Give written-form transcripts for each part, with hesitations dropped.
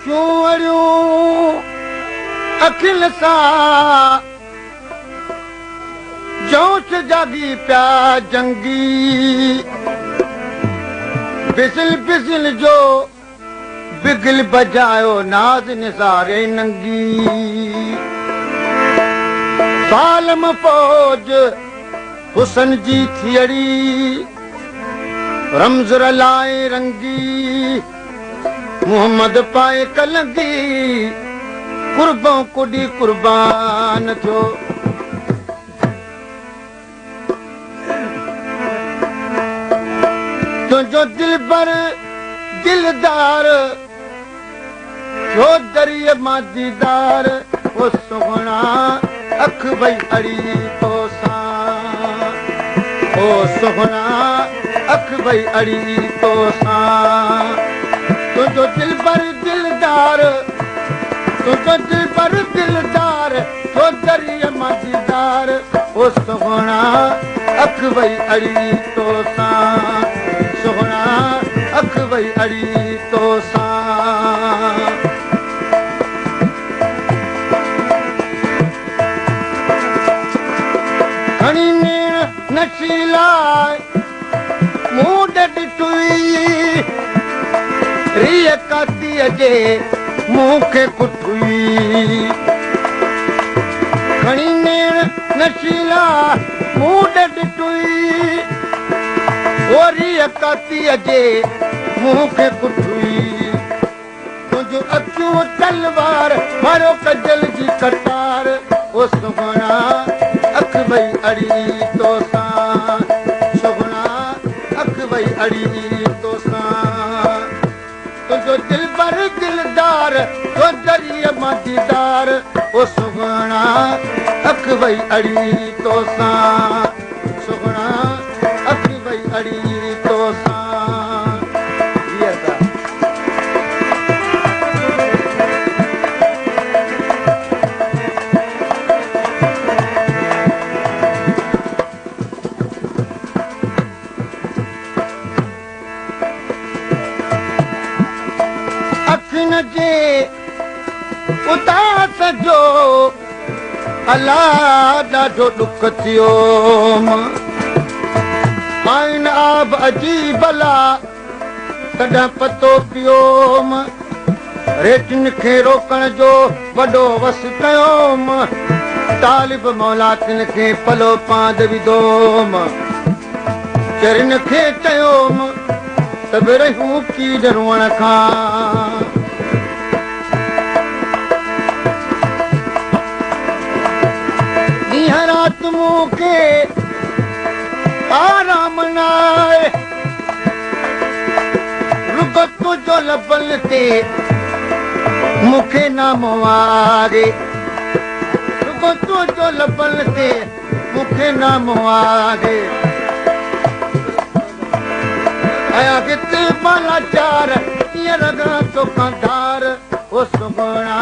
अखियूं अड़ियूं अखियुनि सां जोश जागी पिया जंगी। बिसिल बिसिल जो बिगल बजायो नाज़ निसारे नंगी। सालम फौज हुसन जी थियड़ी रमज़ रलाए रंगी। मोहम्मद पाए कलंगी कुर्बो कुॾी कुर्बान थियो। तुंहिंजो दिलबर दिलदार थियो दरिए मां दीदार। ओ सुहिणा अख वई अड़ी तोसां, ओ सुहिणा अख वई अड़ी तोसां। तुंहिंजो दिलबर दिलदार, तुंहिंजो दिलबर दिलदार थियो दरिए मां दीदार। ओ सुहिणा अख वई अड़ी तोसां, सुहिणा अख वई अड़ी तोसां। खणी नेण नशीला मूं ॾिठुई, रीह कातीअ जे मूंखे कुठुई। खणी नेण नशीला मूं ॾिठुई, ओ रीह कातीअ जे मूंखे कुठुई। तुंहिंजूं अखियूं तलवार मारो कजल जी कटार। ओ सुहिणा अख वई अड़ी तोसां, सुहिणा अख वई अड़ी तोसां। तुंहिंजो दिलबर दिलदार थियो दरिए मां दीदार। ओ सुहिणा अख वई अड़ी तोसां, सुहिणा अख वई अड़ी तोसां। अखियुनि जे उदास जो अला ॾाढो ॾुख थियो। आइन आब अजीब अला तॾहिं पतो पियोम। रेटियुनि खे रोकण जो वॾो वस कयोम। तालिब मौला तिन खे पलो पांद विधोम। चरिन खे चयोम त बि रहियूं कीड़ रोअण खां। ॾींहुं राति मूंखे आराम न आहे, रुगो तुंहिंजो लबनि ते मूंखे नामो आहे। रुगो तुंहिंजो लबनि ते मूंखे नामो आहे। आया कित माला चार कीअं लॻा तोखां धार। ओ सुहिणा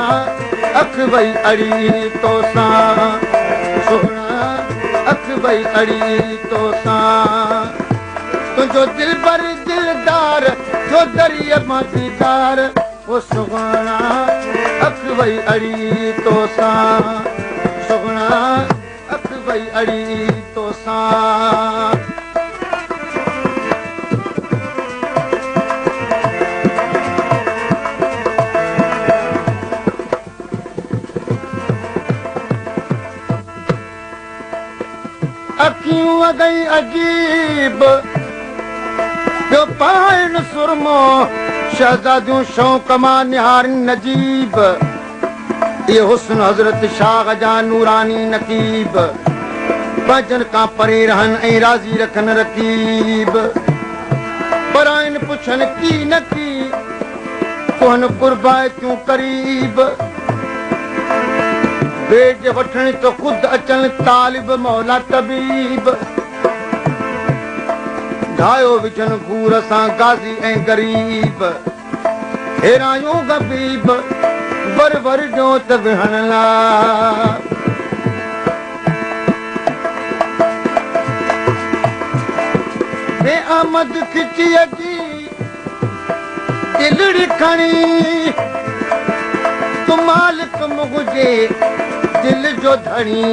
अख वई अड़ी तोसां, सुहिणा अख वई अड़ी तोसां। तुंहिंजो दिलबर दिलदार थियो दरिए मां दीदार। ओ सुहिणा अख वई अड़ी तोसां, सुहिणा अख वई अड़ी तोसां। अखियूं अॻई अजीब ॿियो पाइनि सुरमो, शहज़ादियूं शौक़ मां निहारनि नजीब। इहे हुस्न हज़रत शाह जा नूरानी नकीब। पंहिंजनि खां परे रहनि ऐं राज़ी रखनि रकीब। पर आहिनि पुछनि की न की कोन कुर्बाइतियूं क़रीब। बेज वठण त ख़ुदि अचनि तालिब मौला तबीब। घायो विझनि घूर सां गाज़ी ऐं ग़रीब। हेरायूं गबीब वर वर ॾियो त विहण लाइ। बे आमद खिचीअ जी दिलड़ी खणी تون مالڪ منهنجي دل جو ڌڻي،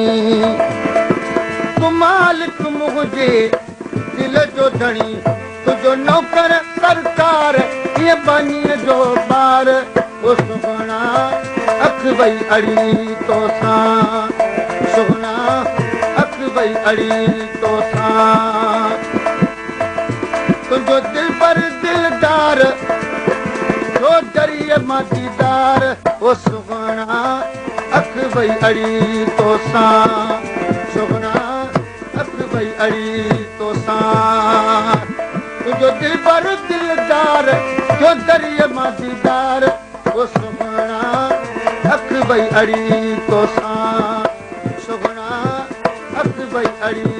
تون مالڪ منهنجي دل جو ڌڻي، تنهنجو نوڪر سرڪار ائين ٻانهيءَ جو ٻار. او سهڻا اک وئي اڙي توسان، سهڻا اک وئي اڙي توسان. تنهنجو دلبر دلدار ڇو دريءَ مان ديدار. او سهڻا اک وئي اڙي توسان، سهڻا اک وئي اڙي توسان. تنهنجو دلبر دلدار ڇو دريءَ مان ديدار. او سهڻا اک وئي اڙي توسان، سهڻا اک وئي اڙي